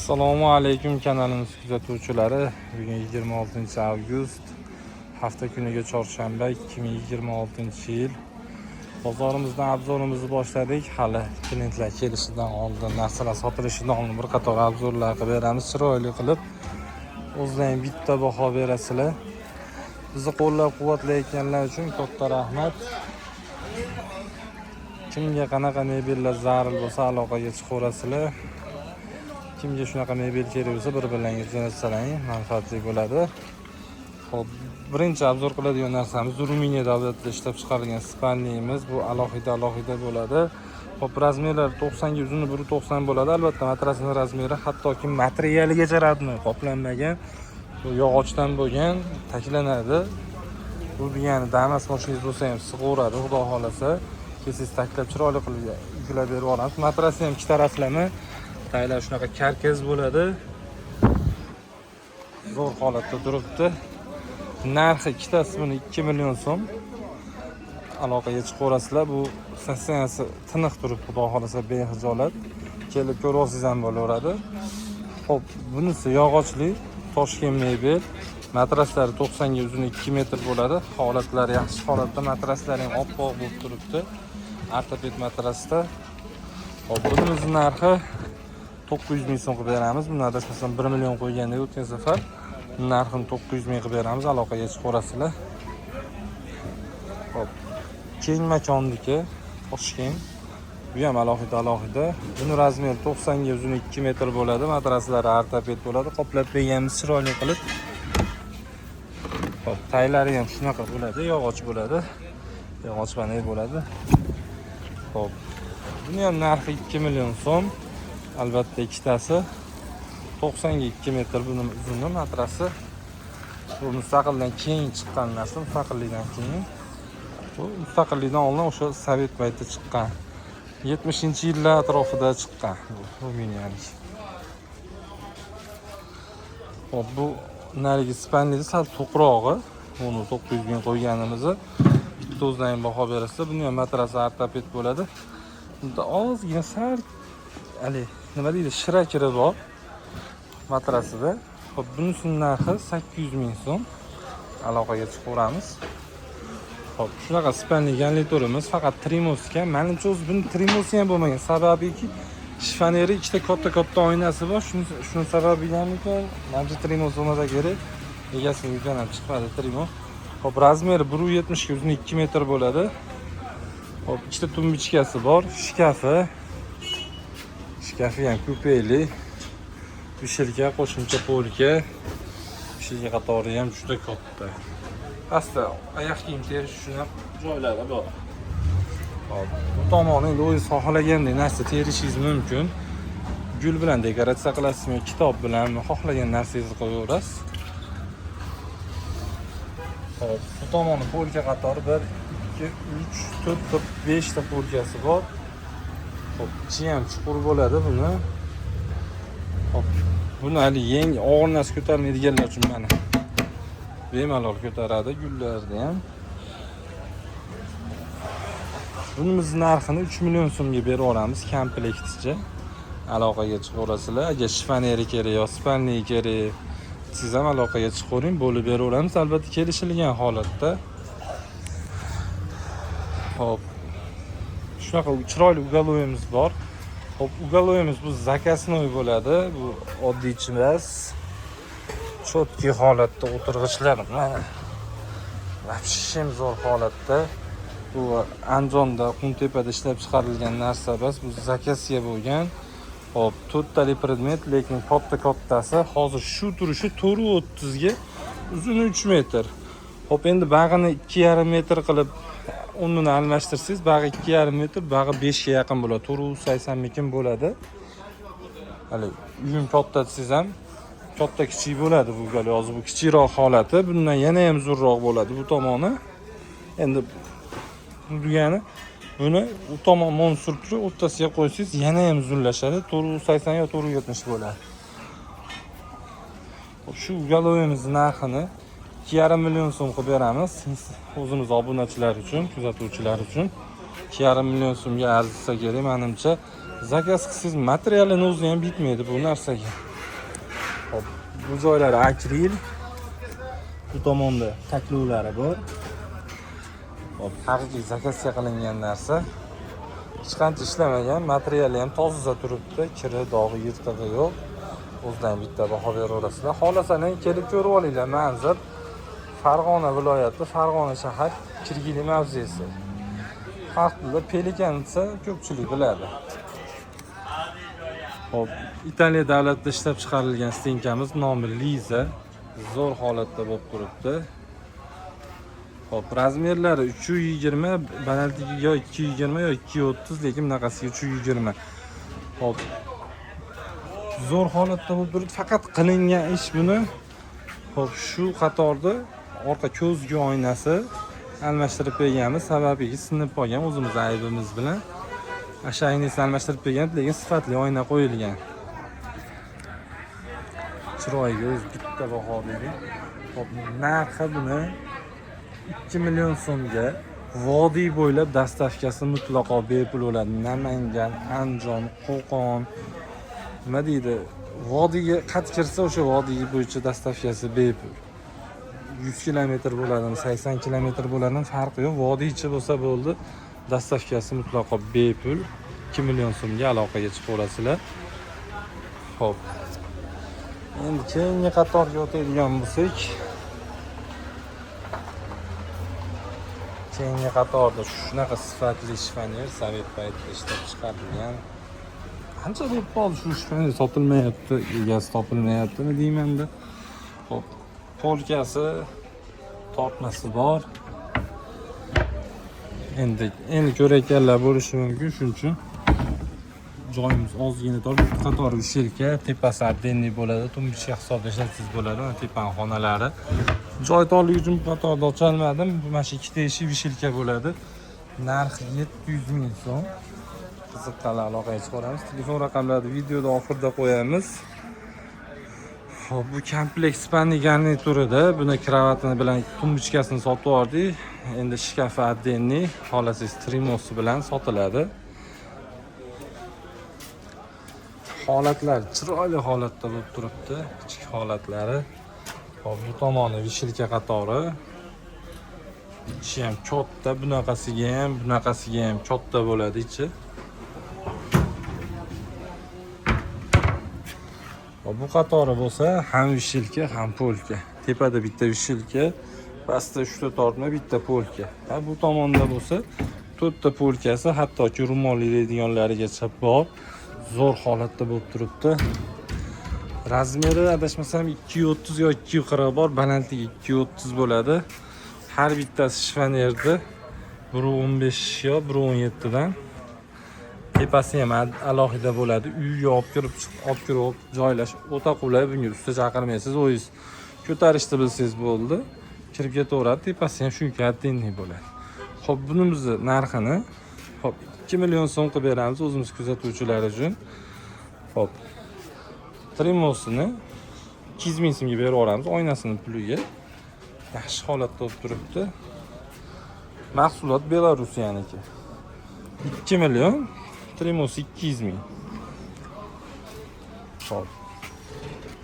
Assalomu alaykum kanalimiz kuzatuvchilari. Bugun 26 avgust, hafta kuniga chorshanba, 2026-yil. Bozorimizdan обзор imizni boshladik. Hali klientlar kelishidan oldin, narsalar sotilishidan oldin bir qator обзор lar qilib beramiz, chiroyli qilib. O'zlaring bitta baho berasizlar. Bizni qo'llab-quvvatlayotganlar uchun katta rahmat. Kimga qanaqa mebellar zarur bo'lsa, aloqaga chiqaverasizlar. Kimga shunaqa mebel kerak bo'lsa, bir-birlaringga jo'natsalaring, manfaatli bo'ladi. Xo'p, birinchi обзор qiladigan narsamiz Ruminiya davlatida ishlab chiqarilgan спальник imiz. Bu alohida alohida bo'ladi. Xo'p, размер lari 90 ga uzuni 1.90 bo'ladi. Albatta, matrasning размер i hattoki materialigacha родной, qoplanmagan. Bu yog'ochdan bo'lgan, taklanadi. Bu degani Damas mashinangiz bo'lsa ham sig'averadi, Xudo xohlasa. Kelsangiz, taklab, chiroyli qilib yuklab berib yuboramiz. Matrasi ham ikki taraflama. Taylar shunaqa karkaz bo'ladi. Zo'r holatda turibdi. Narxi ikkitasi buni 2 million so'm. Aloqaga chiqaverasizlar. Bu состояние si tiniq turibdi, Xudo xohlasa, behijolat. Kelib ko'rib olsangiz ham bo'laveradi. Xo'p, bunisi yog'ochli Toshkent mebel. Matraslari 90 ga uzun 2 metr bo'ladi. Holatlari yaxshi holatda, matraslari ham oppoq bo'lib turibdi. Ortoped matrasda. Xo'p, bunimizni narxi 900 ming so'm qilib beramiz. Buni adashmasam 1 million qo'ygandik o'tgan safar. Narxini 900 ming qilib beramiz. Aloqaga chiqaverasizlar. Xo'p, Keng makonniki, Toshkent. Bu ham alohida alohida. Buni размер i 90 ga uzun 2 metr bo'ladi. Matraslari ortoped bo'ladi. Qoplab berganmiz chiroyli qilib. Xo'p, taylari ham shunaqa bo'ladi, yog'och bo'ladi. Yog'och panel bo'ladi. Xo'p. Buni ham narxi 2 million so'm. Albatta, ikkitasi 90 ga 2 metr buni uzuni matrasi. Bu mustaqildan keyin chiqqan narsa, mustaqillikdan keyin. Bu mustaqillikdan oldin, o'sha sovet payti chiqqan. 70-yillar atrofida chiqqan bu ruminiyalik. Xo'p, bu narigi спальник ni sal to'qrog'i. Buni 900 ming qo'yganimizni bitta o'zidan ham baho berasizlar. Buni ham matrasi ortoped bo'ladi. Bunda ozgina sal haligi, nima deydi, shira kiri bor matrasida. Xo'p, bunisini narxi 800 ming so'm. Aloqaga chiqaveramiz. Xo'p, shunaqa спальник garniturimiz faqat trimosga. Menimcha, o'zi buni trimosi ham bo'lmagan. Sababiki, shifoneri ikkita katta-katta oynasi bor. Shuni sababiganmikan? Menimcha, trimos bo'lmasa kerak. Egasining uyidan ham chiqmadi trimo. Xo'p, размер i 1.70 ga uzun 2 metr bo'ladi. Xo'p, ikkita tumbichkasi bor, shkafi. Shkafi ham kupeli. Вешалка, qo'shimcha polka. Вешалка qatori ham juda katta. Pastda oyoq kiyim terish uchun ham joylari bor. Xo'p, bu tomoni endi o'zingiz xohlagandek narsa terishingiz mumkin. Gul bilan dekoratsiya qilasizmi, kitob bilanmi, xohlagan narsangizni qo'yaverasiz. Xo'p, bu tomoni polka qatori 1, 2, 3, 4, 5 ta polkasi bor. Xo'p, ichi ham chuqur bo'ladi buni. Xo'p, buni hali yangi og'ir narsa ko'tarmaydiganlar uchun mana bemalol ko'taradi gullarni ham. Bunimiz narxini 3 million so'mga berib yuboramiz komplekticha. Aloqaga chiqaverasizlar. Agar shifoneri kerak yo спальник kerak, siz ham aloqaga chiqavering, bo'lib beraveramiz. Albatta, kelishilgan holatda. Xo'p. Shunaqa chiroyli уголок imiz bor. Xo'p, уголок imiz bu заказной bo'ladi. Bu oddiychi emas. Чёткий holatda o'tirg'ichlar mana. Вообще zo'r holatda. Bu Andijonda, Qumtepada ishlab chiqarilgan narsa emas, bu заказ ga bo'lgan. Xo'p, to'rttalik predmet, lekin katta kattasi hozir shu turishi 4.30 ga uzuni 3 metr. Xo'p, endi bag'ini 2,5 metr qilib o'rnini almashtirsangiz, bag'i 2,5 metr, bag'i 5 ga yaqin bo'ladi. 480 mikin bo'ladi. Hali uyim katta desangiz ham katta kichik bo'ladi bu gal. Hozir bu kichikroq holati, bundan yana ham zo'rroq bo'ladi bu tomoni. Endi bu degani buni u tomon mon surib turib, o'rtasiga qo'ysangiz, yana ham uzunlashadi. 480 yo 470 bo'ladi. Xo'p, shu уголок imizni narxini 2,5 million so'm qilib beramiz. O'zimiz obunachilar uchun, kuzatuvchilar uchun 2,5 million so'mga arzisa kerak, menimcha. Заказ qilsangiz, materialini o'zi ham bitmaydi bu narsaga. Hop, bu joylari akril. Bu tomonda taklovlari bor. Hop, haqiqiy zakazga qilingan narsa. Hech qancha ishlamagan, materiali ham toza turibdi, kiri, dog'i, yirtig'i yo'q. O'zidan bitta baho beraverasizlar. Xohlasangiz kelib ko'rib olinglar. Manzil Farg'ona viloyati, Farg'ona shahar, Kirgili mavzesi. Xalq tilida Pelikan desa ko'pchilik biladi. Hop, Italiya davlatida ishlab chiqarilgan стенка miz nomi Liza. Zo'r holatda bo'lib turibdi. Hop, размер lari 320, balandligi yo 220 yo 230, lekin bunaqasiga 320. Hop. Zo'r holatda bo'lib turibdi. Faqat qilingan ish buni. Hop, shu qatorda orqa ko'zgu oynasi almashtirib berganmiz. Sababi sinib qolgan o'zimiz aybimiz bilan. O'sha oynasini almashtirib bergan, lekin sifatli oyna qo'yilgan. Chiroyiga o'zi bitta baho bering. Hop, narxi buni 2 million so'mga vodiy bo'ylab доставка si mutlaqo bepul bo'ladi. Namangan, Andijon, Qo'qon, nima deydi, vodiyga qat kirsa o'sha vodiy bo'yicha доставка si bepul. 100 kilometr bo'ladimi, 80 kilometr bo'ladimi, farqi yo'q. Vodiy ichi bo'lsa bo'ldi. Доставка si mutlaqo bepul. 2 million so'mga aloqaga chiqaverasizlar. Xo'p. Endi keyingi qatorga o'tadigan bo'lsak, keyingi qatorda shunaqa sifatli шифоньер sovet paytida ishlab chiqarilgan. Qancha bo'lib qoldi shu шифоньер sotilmayapti, egasi topilmayaptimi deymanda. Xo'p, полка si, tortmasi bor. Endi ko'rayotganlar bo'lishi mumkin, shuning uchun joyimiz ozgina tor. Bitta qator вешалка, tepasi отдельный bo'ladi, тумбочка hisobida ishlatsangiz bo'ladi, mana tepani xonalari. Joy torligi uchun bu qatorda ocholmadim. Bu mana shu ikkita eshik вешалка bo'ladi. Narxi 700 ming so'm. Qiziqqanlar aloqaga chiqaramiz. Telefon raqamlarini videoda oxirida qo'yamiz. Xo'p, bu komplekt спальный garniturida buni kravatini bilan тумбочка sini sotib yubordik. Endi shkafi отдельный, xohlasangiz trimosi bilan sotiladi. Holatlar chiroyli holatda bo'lib turibdi, ichki holatlari. Hop, bu tomoni вешалка qatori. Ichi ham katta, bunaqasiga ham, bunaqasiga ham katta bo'ladi ichi. Hop, bu qatori bo'lsa ham вешалка, ham полка. Tepada bitta вешалка, pastda 3 ta tortma, bitta полка. Ha, bu tomonda bo'lsa 4 ta полка si, hattoki ro'mol ilaydiganlarigacha bor. Zo'r holatda bo'lib turibdi. Размер i adashmasam 230 yo 240 bor, balandligi 230 bo'ladi. Har bittasi шифоньер da 1.15 yo 1.17 dan. Tepasi ham alohida bo'ladi. Uyga olib kirib chiqib, olib kirib joylash o'ta qulay. Bunga usta chaqirmaysiz, o'zingiz ko'tarishni bilsangiz bo'ldi. Kirib ketaveradi. Tepasi ham shuncha отдельный bo'ladi. Xo'p, bunimizni narxini xo'p 2 million so'm qilib beramiz o'zimiz kuzatuvchilar uchun. Xo'p. Trimosini 200 ming so'mga berib yuboramiz, oynasini puliga. Yaxshi holatda bo'lib turibdi. Mahsulot Belorussiyaniki. 2 million, Trimos 200 ming. Xo'p.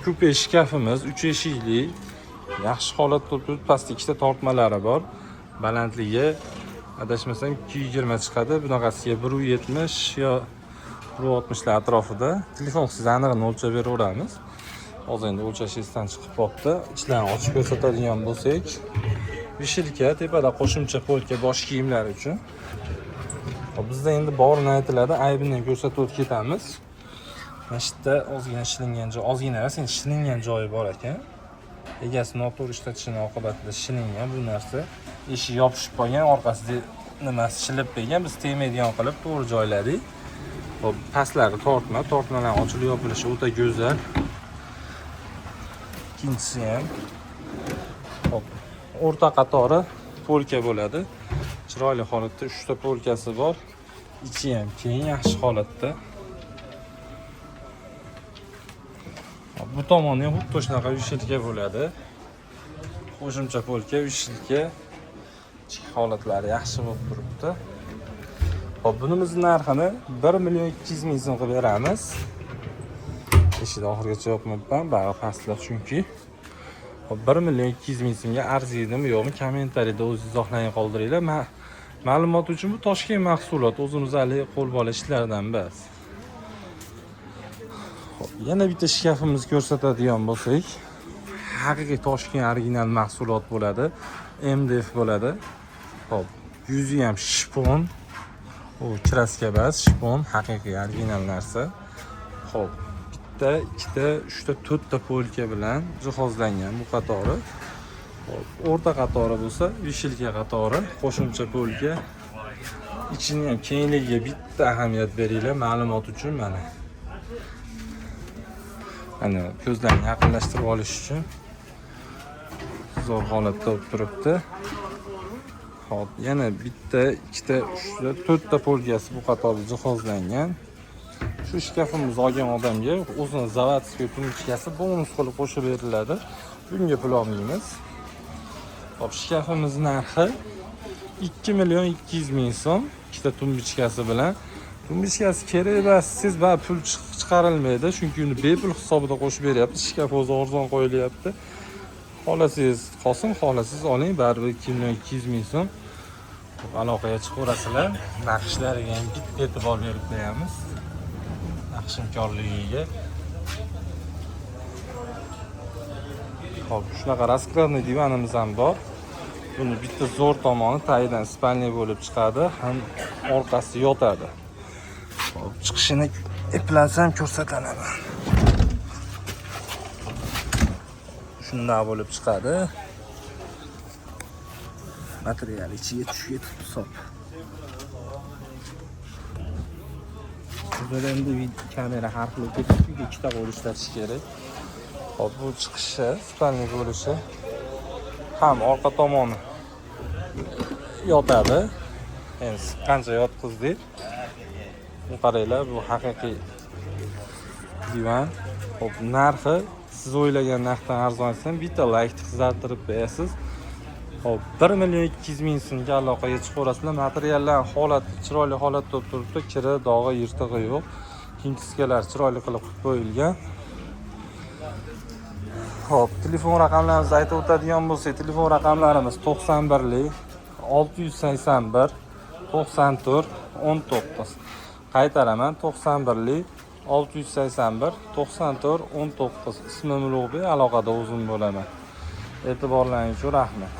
Kupe shkafimiz 3 eshikli. Yaxshi holatda bo'lib turibdi. Pastda ikkita tortmalari bor. Balandligi adashmasam 220 chiqadi. Bunaqasiga 1.70 yo 1.60 lar atrofida. Telefon qilsangiz anig'ini o'lchab beraveramiz. Hozir endi o'lchash esdan chiqib qolibdi. Ichlarini ochib ko'rsatadigan bo'lsak, вешалка, tepada qo'shimcha полка bosh kiyimlar uchun. Hop, bizda endi borini aytiladi, aybini ham ko'rsatib o'tib ketamiz. Mana shu yerda ozgina shilingan joy, ozgina emas, endi shilingan joyi bor ekan. Egasi noto'g'ri ishlatishini oqibatida shilingan bu narsa. Eshik yopishib qolgan, orqasida nimasi shilib bergan, biz tegmaydigan qilib to'g'ri joyladik. Hop, pastlari tortma, tortmalar ochilib yopilishi o'ta go'zal. Ikkinchisi ham. Hop, o'rta qatori полка bo'ladi. Chiroyli holatda 3 ta полка si bor. Ichi ham keng, yaxshi holatda. Hop, bu tomoni ham xuddi shunaqa вешалка bo'ladi. Qo'shimcha полка, вешалка. Ichki holatlari yaxshi bo'lib turibdi. Hop, bunimiz narxini 1 million 200 ming so'm qilib beramiz. Eshikni oxirigacha yopmabman, bag'i pastliq chunki. Hop, 1 million 200 ming so'mga arziydimi yo'qmi, kommentariyda o'z izohlaringni qoldiringlar. Ma'lumot uchun bu Toshkent mahsulot, o'zimiz hali qo'l bola ishlardan emas. Hop, yana bitta shkafimizni ko'rsatadigan bo'lsak, haqiqiy Toshkent original mahsulot bo'ladi. MDF bo'ladi. Hop, yuzi ham shpon. U краска emas, shpon, haqiqiy original narsa. Hop, bitta, ikkita, uchta, to'rtta полка bilan jihozlangan bu qatori. Hop, o'rta qatori bo'lsa, вешалка qatori, qo'shimcha полка. Ichini ham kengligiga bitta ahamiyat beringlar, ma'lumot uchun mana. Ana ko'zlarni yaqinlashtirib olish uchun zo'r holatda bo'lib turibdi. Hop, yana bitta, ikkita, uchta, to'rtta полка si bu qatorda jihozlangan. Shu shkafimizni olgan odamga o'zini заводской тумбочка si bonus qilib qo'shib beriladi. Bunga pul olmaymiz. Hop, shkafimiz narxi 2 million 200 ming so'm, ikkita тумбочка si bilan. Тумбочка si kerak emas, siz ba pul chiqarilmaydi, chunki uni bepul hisobida qo'shib beryapti. Shkaf o'zi arzon qo'yilyapti. Xohlasangiz qolsin, xohlasangiz oling, baribir 2 million 200 ming so'm. Aloqaga chiqaverasizlar. Naqshlariga ham bitta e'tibor berib qo'yamiz. Naqshimkorligiga. Hop, shunaqa раскладной divanimiz ham bor. Buni bitta zo'r tomoni tagidan спальный bo'lib chiqadi, ham orqasi yotadi. Hop, chiqishini eplansam ko'rsataman. Shunday bo'lib chiqadi. Material ichiga tushib ketibdi hisob. Bizda endi kamera har xil ketib, chunki ikkita qo'l ishlatish kerak. Hop, bu chiqishi, спальный bo'lishi ham orqa tomoni yotadi. Endi qancha yotqizdik. Bu qaranglar, bu haqiqiy divan. Hop, narxi siz o'ylagan narxdan arzon desam, bitta like qizartirib qo'yasiz. Hop, 1 million 200 ming so'mga aloqaga chiqaverasizlar. Materiallar holati chiroyli holatda bo'lib turibdi, kiri, dog'i, yirtig'i yo'q. Химчистка lar chiroyli qilib qilib qo'yilgan. Hop, telefon raqamlarimizni aytib o'tadigan bo'lsak, telefon raqamlarimiz 91 681 94 19. Qaytaraman, 91 681 94 19. Ismim Ulug'bek, aloqada o'zim bo'laman. E'tiborlaringiz uchun rahmat.